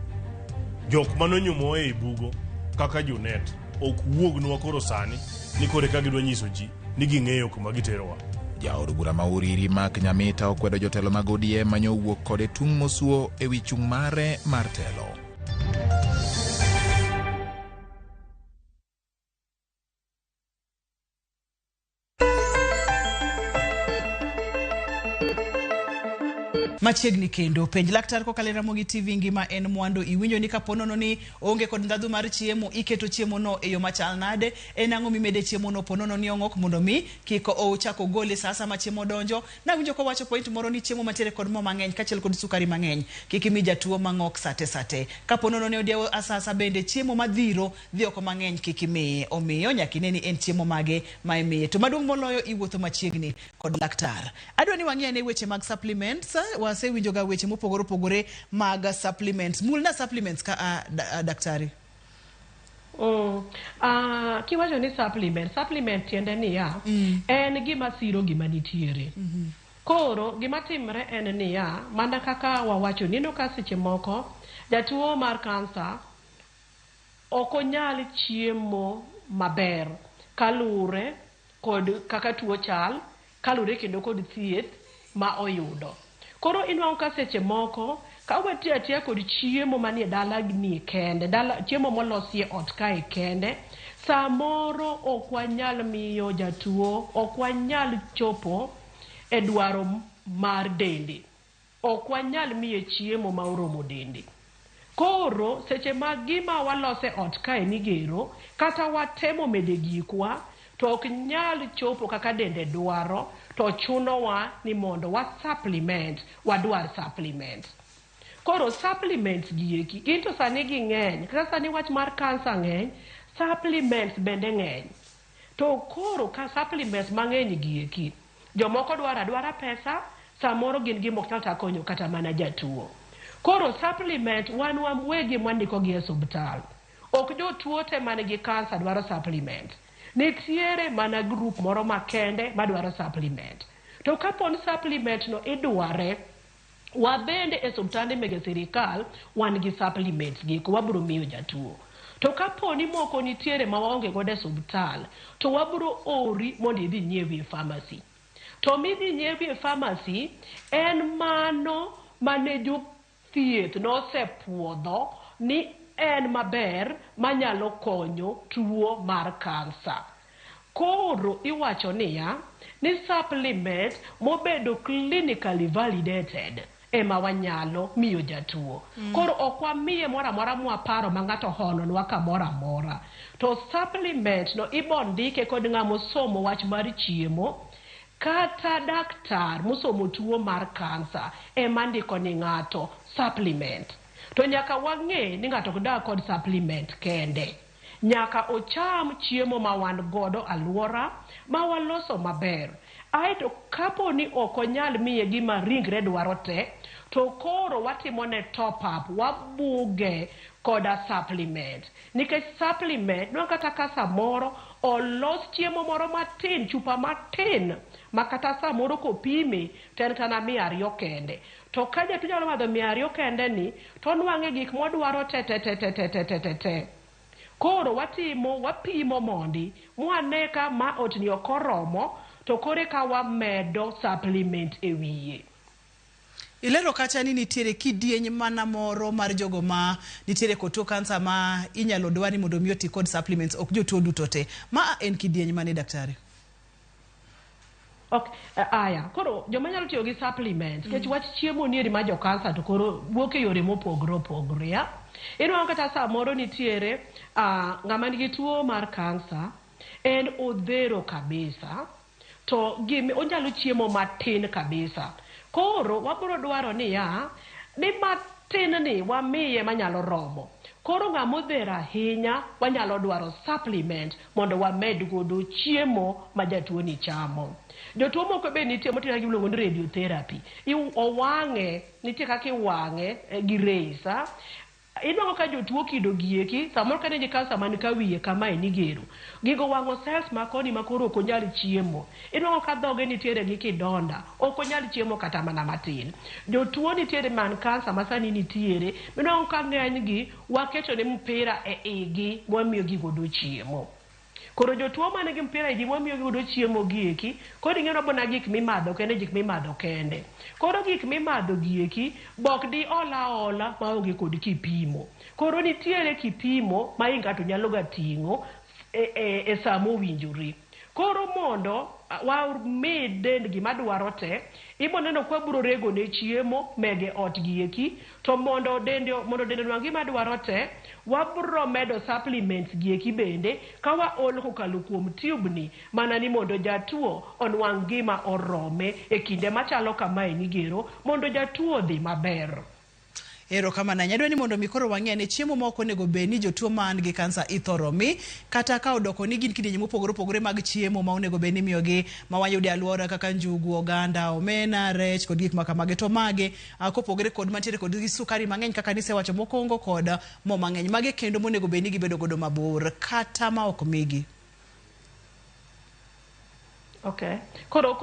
Jok manonyumowa ei bugo kaka Junet ok wuognwa koro sani ni kore ka gidwa nyiso ji ni ging'eyo kuma giterowa. Jaod bura ma Uriri Mark Nyamita okwedo jotelo mag ODM manyowuok kode tung' mosuo ewi chung' mare mar telo. Machiegni kendo penj laktar kokalo e Ramogi TV ngima en mwandu. Iwinjo ni kaponono ni onge kod ndhadhu mar chiemo, iketo chiemo no e yo machal nade? En ang'o mimede chiemo no ponono ni ong'ok mondo mi kik ochak ogole sa ma chiemo donjo? Nawinjo kowacho point moro ni chiemo mantiere kod mo mang'eny kaachiel kod sukari mang'eny kik imi jatuo mang'ok sate sate. Kaponono ni odiewo asasa bende chiemo madhiro dhi oko mang'eny kik imiye. Omiyo nyaka ine ni en chiemo mage ma imiye. To maduong' moloyo iwuotho machiegni kod laktar. Adwa ni wang'i ane weche mag supplements. Wasewinjo ga weche mopogore opogore mag supplements. Mulna supplements ka daktari. Kiwacho ni supplement tiende niya, en gima siro gima nitiere. Koro gima timre en niya, mana kaka wawacho nino ka seche moko jatuo mar kansa ok onyal chiemo maber kalure kod kaka tuo chal, kalure kendo kod thieth ma oyudo. Koro inwang'o ka seche moko Ka watiyo atiya kod chiemo manie dala ni kende, dala, chiemo molosi e ot kae kende, samoro ok wanyal miyo jatuo, ok wanyal chopo e dwaro mar dende. Ok wanyal miye chiemo ma oromo dende. Koro seche ma gima waloso e ot kae migero, kata watemo mede gikwa, to ok nyal chopo kaka dende dwaro, to chunowa ni mondo wa supplement, wadwar supplement. Koro supplements gi eki, gin to sani ging'eny, kata sani wach mar kansa ng'eny, supplements bende ng'eny. To koro ka supplements mang'eny gi eki, jomoko dwaro adwara pesa, samoro gin gima ok nyal ta konyo kata mana jatuo. Koro supplement wan wawegi mwandiko gi e osiptal. Ok jotuo te man gi kansa dwaro supplement. Nitiere mana group moro makende madwaro supplement. To kapo ni supplement no idware, wabende e osiptande mege sirikal wan gi supplements gi wabiro miyo jatuo. To kapo ni moko nitiere ma waonge godo e osiptal, to wabiro ori mondo idhi nyiewi e pharmacy. To midhi nyiewi e pharmacy en mano mane jothieth nosepuodho ni en maber manyalo konyo tuo mar kansa. Koro iwacho niya, ni supplement mobedo clinically validated ema wanyalo miyo jatuo. Koro ok wamiye moro amora mwaparo ma ng'ato hononwa kamoro amora. To supplement no ibo ndike kod ng'ama osomo wach mar chiemo, kata daktar mosomo tuo mar kansa ema ndiko ni ng'ato supplement. To nyaka wang'e ni ng'ato ok dag kod supplement kende. Nyaka ocham chiemo ma wan godo aluora ma waloso maber. Aeto kapo ni ok onyal miye gima ringre dwaro te, to koro watimo ne top up, wabuge koda supplement. Nikech supplement, nwang' kata ka samoro olos chiemo moro matin, chupa matin, ma kata samoro kopime to en kata 200 kende. To ka jatuo nyalo madho 200 kende ni, to onwang'e gik modwaro te te te te te te te te te. Koro watimo, wapimo mondi, mwane ka ma otni ok oromo, to kore ka wamedo supplement e wiye. Ilero kacha ni nitiere kidieny mana moro mar jogo ma nitiere kod tuo kansa ma inyalo dwar ni mondo mi oti kod supplements, ok jotuo duto te. Ma en kidieny mane, daktari? Ok, aya, koro joma nyalo tiyo gi supplement, nikech wach chiemo nieri ma jo kansa to koro wuok e yore mopogore opogore, ya. Inwang'o kata samoro nitiere ng'ama nigi tuo mar kansa, en odhero kabisa, to gimi onyalo chiemo matin kabisa. Koro wabiro dwaro niya, ni matin ni wamiye manyalo romo. Koro ng'ama odhero ahinya wanyalo dwaro supplement mondo wamed godo chiemo ma jatuo ni chamo. Jotuo moko be nitie motimo gima iluongo ni radiotherapy. Owang'e, nitie kaka iwang'e gi rays. Inwang'o ka jotuo kido gieki, samoro ka nigi kansa man ka wiye kamae nigero. Gigo wang'o cells ma koni ma koro ok onyal chiemo. Inwang'o ka dhoge nitiere gi kidonda, ok onyal chiemo kata mana matin. Jotuo nitiere man kansa ma sani nitiere, minwang'o ka ng'enygi waketo ne mpira e igi mwamiyo gi godo chiemo. Koro jotuo man gi mpira e igi mwamiyo gi godo chiemo gieki, koro ing'eyo bona gik mimadho kende, gik mimadho kende. Koro gik mimadho gieki, bok di ola ola maonge kod kipimo. Koro nitiere kipimo ma ng'ato nyalo ga ting'o e sa mowinjore. Koro mondo wami dend gima dwaro te, ibo neno kwa biro rego ne chiemo mege ot gieki, to mondo dende onwang' gima dwaro te, wabro medo supplements gieki bende ka waolo kokalo kuom tube ni, mana ni mondo jatuo onwang' gima orome e kinde machalo kamae nigero, mondo jatuo odhi maber. Erokamano ahinya. Adwa ni mondo mi koro wang'e ni chiemo ma ok onego bed ni jotuo man gi kansa ithoro mi, kata ka odoko ni gin kidienje mopogore opogore mag chiemo ma onego bed ni imiyogi, ma wayudo e alwora kaka njugu, oganda, omena, rech kod gik ma kamagi. To mage kopogore kod mantiere kod gi sukari mang'eny kaka nisewacho mokwongo kod mo mang'eny. Mage kendo monego bed ni gibedo godo mabor kata ma ok migi. Okay. Koro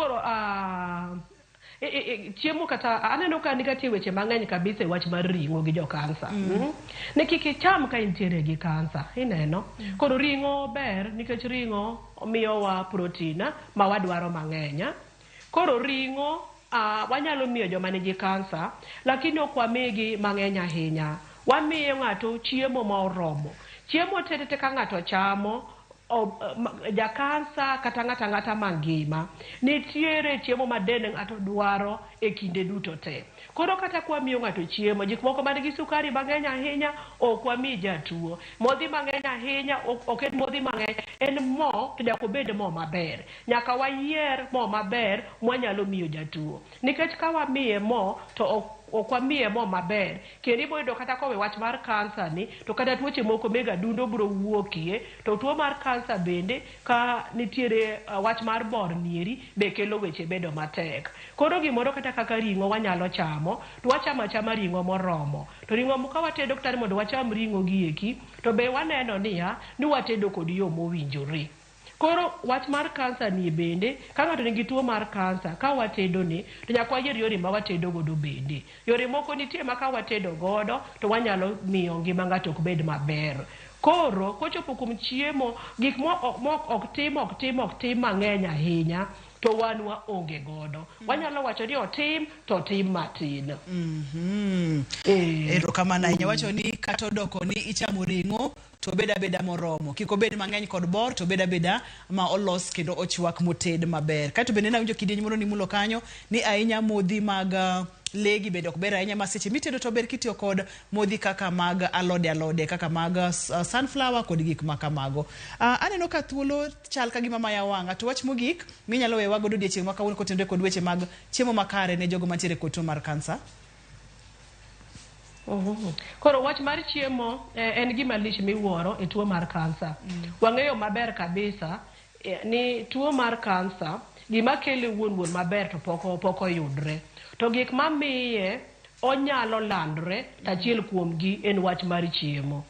chiemo kata aneno ka nitie weche mang'eny kabisa e wach mar ring'o gi jo kansa. Ni kik icham ka intiere gi kansa, ineno. Koro ring'o ber nikech ring'o miyowa protein ma wadwaro mang'eny. Koro ring'o Wanyalo miyo joma nigi kansa, lakini ok wamigi mang'eny ahinya. Wamiyo ng'ato chiemo ma oromo. Chiemo tete ka ng'ato chamo, ja kansa kata ng'ato ang'ata mangima, nitiere chiemo ma dend ng'ato dwaro e kinde duto te. Koro kata kwamiyo ng'ato chiemo, gik moko man gi sukari mang'eny ahinya ok wami jatuo. Modhi mang'eny ahinya ok en modhi mang'eny, en mo to nyaka obed mo maber. Nyaka wayier mo maber mwanyalo miyo jatuo. Nikech ka wamiye mo to ok wamiye mo maber, kendo ibiro yudo kata kowe wach mar kansa ni, to kata tuoche moko meg adundo biro wuokie, to tuo mar kansa bende ka nitiere wach mar bor nieri be kelo weche bedo matek. Koro gimoro kata kaka ring'o wanyalo chamo, to wachamo achama ring'o moromo. To ring'o ka watedo kata mondo wacham ring'o gi eki, to be waneno niya, ni watedo kod yo mowinjore. Koro wach mar kansa ni bende, ka ng'ato nigi tuo mar kansa, ka watedo ni, to nyaka wayier yore ma watedo godo bende. Yore moko nitie ma ka watedo godo, to wanyalo miyo ngima ng'ato ok bed maber. Koro, kochopo kuom chiemo, gik mo ok tim mang'eny ahinya, to wan waonge godo. Wanyalo wacho ni otim, to otim matin. Erokamano ahinya. Wacho ni kata odoko ni ichamo ring'o, to obed abeda moromo. Kik obed mang'eny kod bor, to obed abeda ma olos kendo ochwak moted maber. Kaeto bende nawinjo kidieny moro nimulo kanyo, ni ahinya modhi mag legi bende ok ber ahinya ma seche mitedo to ber kitiyo kod modhi kaka mag alode kaka mag sunflower kod gik ma kamago. Aneno ka thuolo chal ka gima maya wang'a, to wach mogik minyalo wewa godo odiechieng' ma kawuono kotenore kod weche mag chiemo makare ne jogo mantiere kod tuo mar kansa. Koro wach mar chiemo en gima lich miwuoro e tuo mar kansa. Wang'eyo maber kabisa ni tuo mar kansa gima kele wuon maber to pok oyudre. To gik mamiye onyalo landre, achiel kuomgi en wach mar chiemo.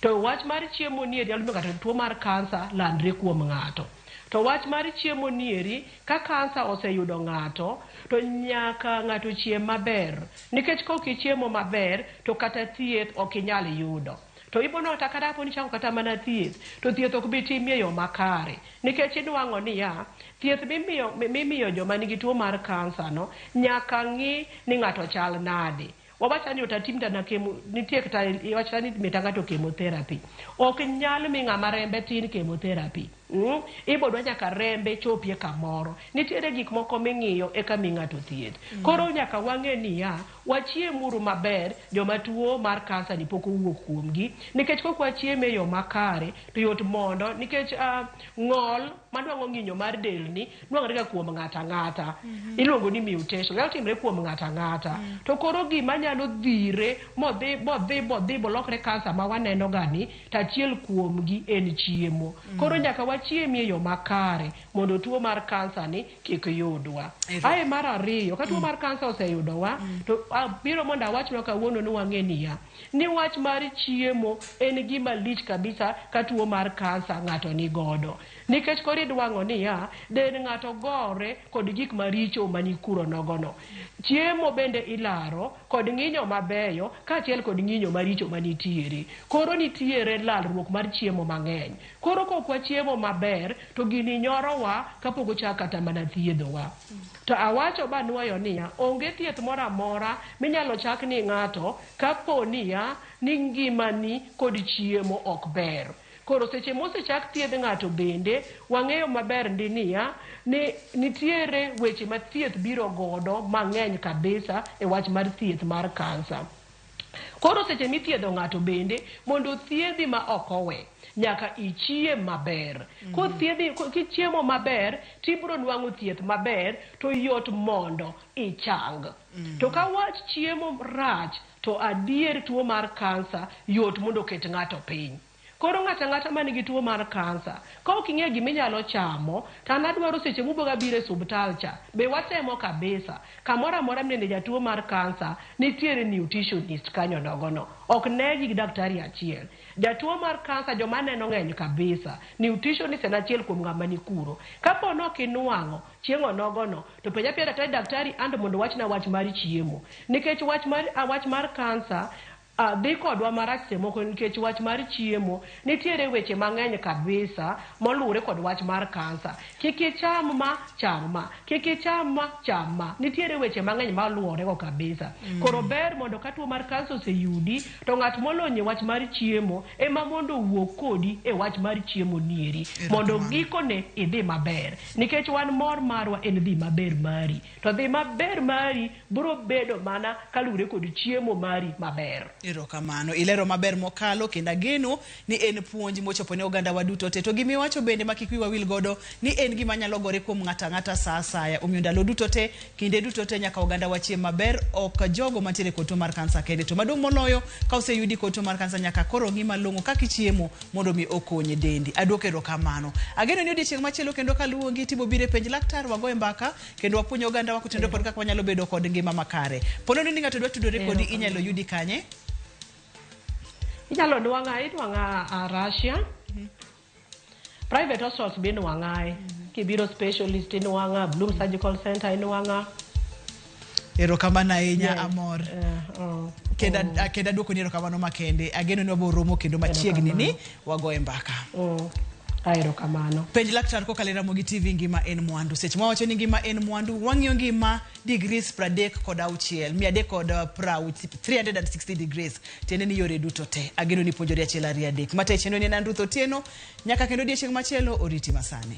To wach mar chiemo ni nyalo miyo ng'ato tuo mar kansa landre kuom ng'ato. To wach mar chiemo nieri, ka kansa oseyudo ng'ato, to nyaka ng'ato chiem maber. Nikech ka ok ichiemo maber, to kata thieth ok inyal yudo. To ibono kata kapo ni ichako kata mana thieth, to thieth ok bi timi e yo makare. Nikech inwang'o niya, thieth mimiyo joma nigi tuo mar kansa no, nyaka ng'i ni ng'ato chal nade. Wawacho ni otatim tana kemo, nitie kata iwacho ni mita ng'ato chemotherapy. Ok nyal mi ng'ama rembe tin chemotherapy. Ibo dwa nyaka rembe chopie kamoro. Nitiere gik moko ming'iyo eka mi ng'ato thieth. Koro nyaka wang'e niya, wachiemuru maber joma tuo mar kansa ni pok owuok kuomgi. Nikech kok wachiemo e yo makare, to yot mondo, nikech ng'ol madwang'o ng'inyo mar delni nwang'ore ga kuom ng'ato ang'ata. Iluongo ni mutation, nyalo timre kuom ng'ato ang'ata. To koro gima nyalo dhire modhi bolokre kansa ma waneno ga ni, to achiel kuomgi en chiemo. Koro nyaka wachiemi e yo makare mondo tuo mar kansa ni kik yudwa. Ae mar ariyo, ka tuo mar kansa oseyudowa, to biro mondo awachnwa kawuono ni wang'e niya, ni wach mar chiemo en gima lich kabisa ka tuo mar kansa ng'ato ni godo. Nikech koro idwang'o niya, dend ng'ato gore kod gik maricho manikuro nogono. Chiemo bende ilaro kod ng'inyo mabeyo kaachiel kod ng'inyo maricho manitiere. Koro nitiere lalruok mar chiemo mang'eny. Koro kok wachiemo maber, to gini nyorowa kapok ochak kata mana thiedhowa. To awacho banuoyo niya, onge thieth moro amora minyalo chak ni ng'ato kapo niya ni ngimani kod chiemo ok ber. Koro seche mosechak thiedh ng'ato bende, wang'eyo maber ndi niya, ni nitiere weche ma thieth biro godo mang'eny kabisa e wach mar thieth mar kansa. Koro seche mithiedho ng'ato bende, mondo thiedhi ma ok owe, nyaka ichiem maber. Kothiedhi, kichiemo maber, tibiro nwang'o thieth maber, to yot mondo ichang. To ka wach chiemo rach, to adier tuo mar kansa yot mondo oket ng'ato piny. Koro ng'ato ang'ata man gi tuo mar kansa, ka ok ing'eyo gima inyalo chamo, to an adwaro seche muboga biro e osiptal cha, be watemo kabisa. Kamoro amora minene jatuo mar kansa, nitiere nutritionist kanyo nogono. Ok negi gi daktari achiel. Jatuo mar kansa joma neno ng'eny kabisa. Nutritionist en achiel kuom ng'ama ni kuro. Kapo ni ok inwang'o chieng' onogono, to penja penja daktari, daktari ando mondo wachna wach mar chiemo. Nikech wach mar kansa Ah, dhi kodwa marach seche moko nikech wach mar chiemo nitiere weche mang'eny kabisa moluwore kod wach mar kansa. Kik icham ma, cham ma. Kik icham ma, cham ma. Nitiere weche mang'eny maluwore go kabisa. Koro ber mondo ka tuo mar kansa oseyudi to ng'at molony e wach mar chiemo ema mondo owuo kodi e wach mar chiemo nieri mondo gikone idhi maber. Nikech wan mor marwa en dhi maber mari. To dhi maber mari biro bedo mana kaluwore kod chiemo mari maber. Erokamano. Ilero maber mokalo kendo ageno ni en puonj mochopo ne oganda wa duto te. To gima iwacho bende ma kik wiwa wil godo ni en gima nyalo gore kuom ng'ato ang'ata sa asaya. Omiyo ndalo duto te, kinde duto te nyaka oganda wa chiem maber ok jogo mantiere kod tuo mar kansa kende. To maduong' moloyo ka oseyudi kod tuo mar kansa nyaka koro ng'i malong'o kaka ichiemo mondo mi okony dendi. Aduoko erokamano. Ageno ni odiechieng' machielo kendo kaluongi tibobiro e penj laktar wagoye mbaka kendo wapuonj oganda wa kotenore kod kaka wanyalo bedo kod ngima makare. Po nono ni ng'ato dwa tudore kodi inyalo yudi kanye? Inyalo nwang'a, inwang'a a Russia. Private hospitals be inwang'ae. Kibiro specialist inwang'a, Bloom Surgical Center inwang'a. Erokamano ahinya Yes. amor. Oh. Kendo kendo aduoko ni erokamano makende. Ageno ni wabiro romo kendo machiegni ni wagoye mbaka. Erokamano. Penj laktar kokalo e Ramogi TV ngima en mwandu. Seche ma wawacho ni ngima en mwandu, wang'iyo ngima degrees 36, 360 degrees. Tiende ni yore duto te. Ageno ni puonjori achiel ariyo adek. Mata e chenro ni en an Ruth Otieno. Nyaka kendo odiechieng' machielo oriti masani.